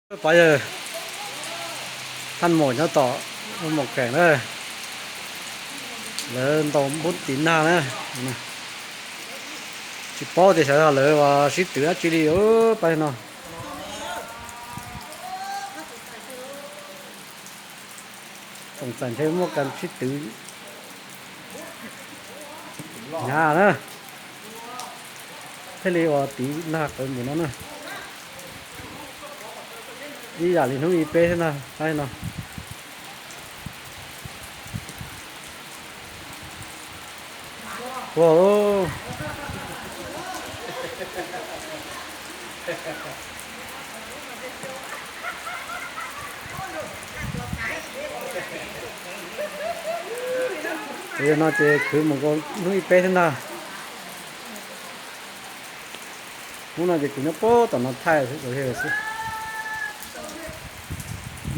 Pab yawg Thaj Maum nyob tom Maum Kheem na, lawv ntaus npub tiv nag na. Tsis paub tias xyov yog lawv sib twv dab tsi li pab no. Txoom txais ntshe muaj kas sib twv hnyav na, thiaj li ua tiv nag qawv npaum no na. Ib yam li hnub ib peb thiab ntag no. Ua, yog no ces khwv mus nkaus hnub ib peb thiab ntag. Hnub no ces kuv nyob puag tom no thaij xwb,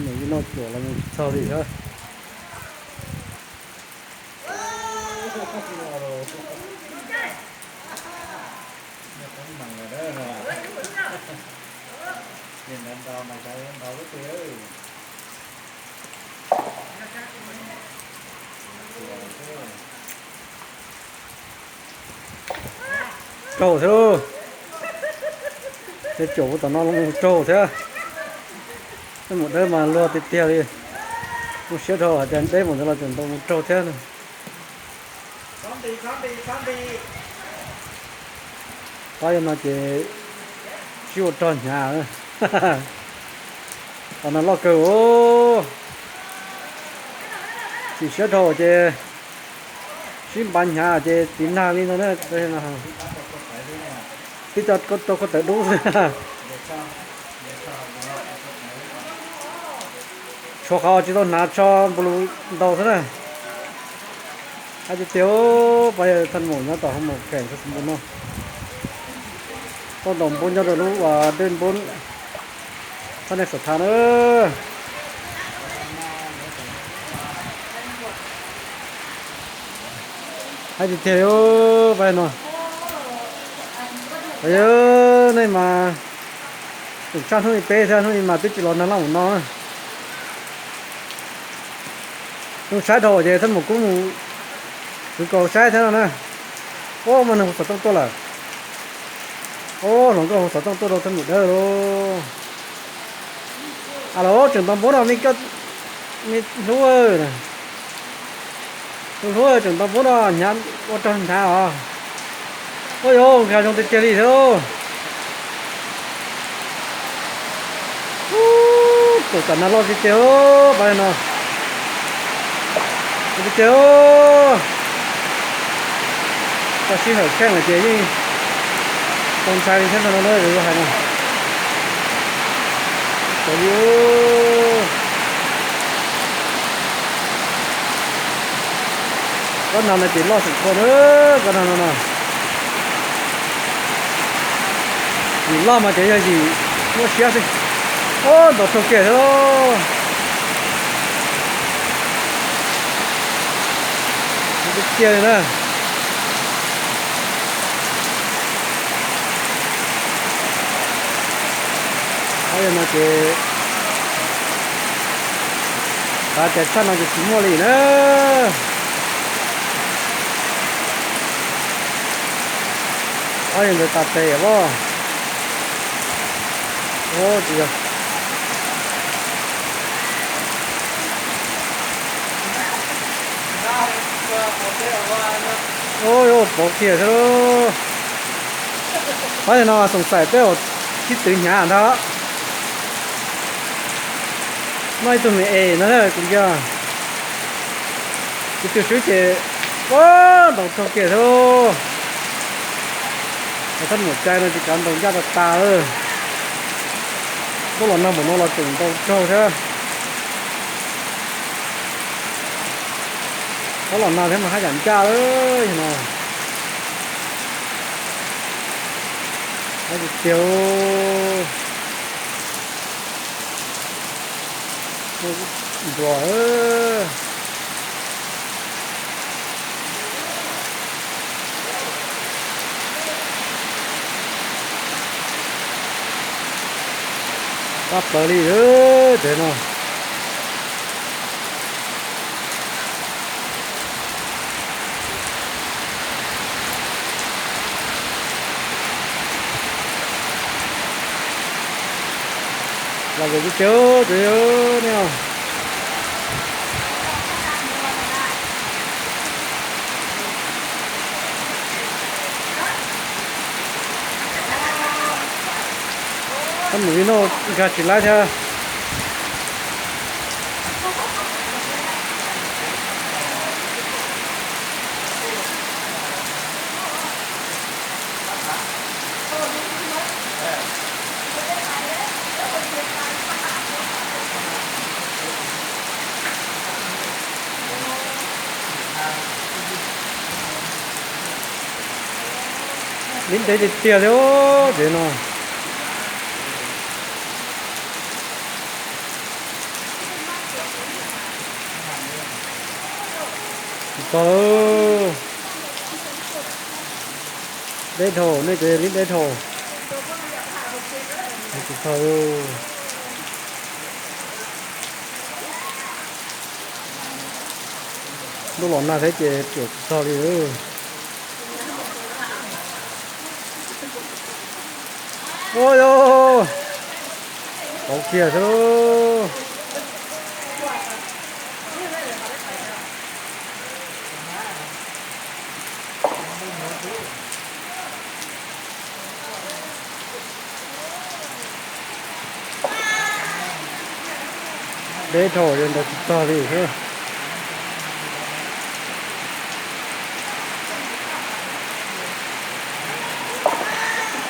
nws ib noj cuam los mus tsis txog li thiab. Raug thiab lauj. Tej caum ua tom no los raug thiab. Tej mus dawb mas luag tiag tiag li. Muaj siab dhau hais tias deb mus ntawd los tseem tau mus raug thiab. Pab yawg no ces sib ua rog hnyav. Qhov no loj kawg os. Chim siab dhau ces sib npav hnyav ces tiv nag li no na. Tib co rau koj tawv dub xwb. Tshuav qhov tsis tau hnav tsho npu lus ntau xwb na. Hais tiag tiag, pab yawg Thaj Maum nyob tom hoo maum kheem xwb npu no. Tuaj ntaus npub nyob rau lub dej npub thaj nej saum thav na. Hais tiag tiag li pab no. Yog nej mas tseem tshaj hnub ib peb thiab, hnub ib mas twb tsis los nag loj mus no. Zoo saib dhau ces Thaj Maum kuj mus kwv kaus saib thiab no na. Ub, muaj neeg hauv xov tooj tuaj lawm. Ub, hluas nkauj hauv xov tooj tuaj rau Thaj Maum dawb lauj. A los tseem tau npub no me koj, me hlub, tus hlub tseem tau npub no hnyav ua rog hnyav os. Ua yog nkag zoo tiag tiag li thiab. Ub, tus tam nag loj tiag tiag pab no. Tiag tiag. Koj sij hawm kheej lawm ces yeej tau ntshai li thiab no na, hais no. Tau li. Kob nag no ces loj xwm txhua na, kob nag no na. Yim loj mas ces yog yim muaj siab xwb. Ub, ntaus raug kiag thiab. Tiag tiag li na. Ob yog no ces, xav tias tshaj no ces tsis muaj li na. Ob yog ntawd tas tes loj. Ub, tsis yog. Ub, yuav pauv kiag thiab lauj. Qhov no xoom xaim peb ua sib twv hnyav ntag. Noj ib tug me es no na kuv yog. Kuv twb swb ces, ua, ntaus raug kiag thiab lauj. Thaj Maum cai no ces kav ntaus ncaj tas tas. Tuaj los nag npaum no los tseem ntaus raug thiab. Txhob los nag thiab mas haj yam ncaj lawm no. Tiag tiag. Ntuas. Qab plaws li, tsev no. Los ces tsev, tsev ne. Tab mus li no nkag tsis laib thiab. Li ntev tiag tiag li tsev no. Tsis txog. Deb dhau, nej cov yog li deb dhau. Tsis txog. Ntuj los nag thiab ces pom tsis txog li. Ua yog pauv kiag xwb. Deb dhau, yog ntaus tsis txog li thiab.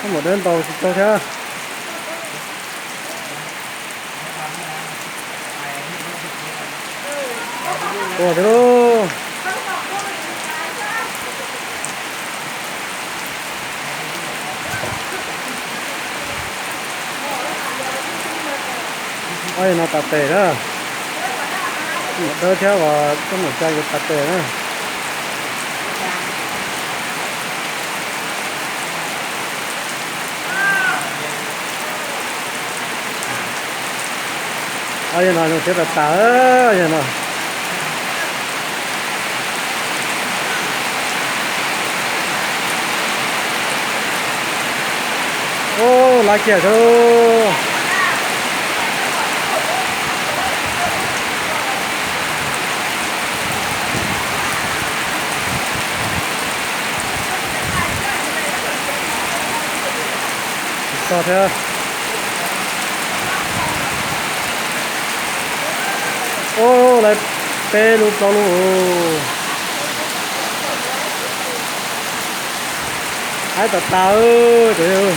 Koj mam dawb ntaus tsis txog thiab. Ua thiab lauj. Ob yog no tas tes na. Koj mam dawb thiab, koj mam tsa yuav tas tes na. Ob yog no zoo siab tas tas, ob yog no. Ub, lab kiag xwb. Tsis txog thiab. Ub, lawv peb lub plaub lub. Haib tas tas, cov yawg.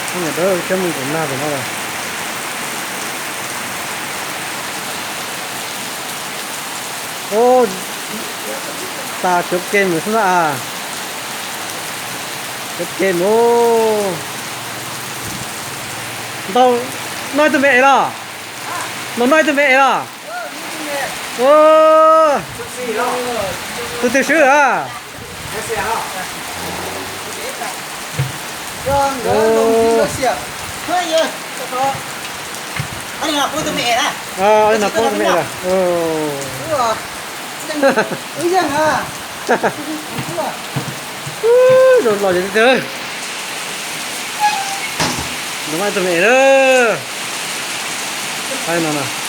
Koj mam dawb thiab mus nkaum nag pem no lawm. Ub, tas cov kem lawm xwb na. Cov kem os. Ntaus noj ib tug me es los? Ntaus noj ib tug me es los? Tus twg swb a? No poob tus me es lawm. Zoo los yog tus twg. Ntaus noj ib tug me es lawm.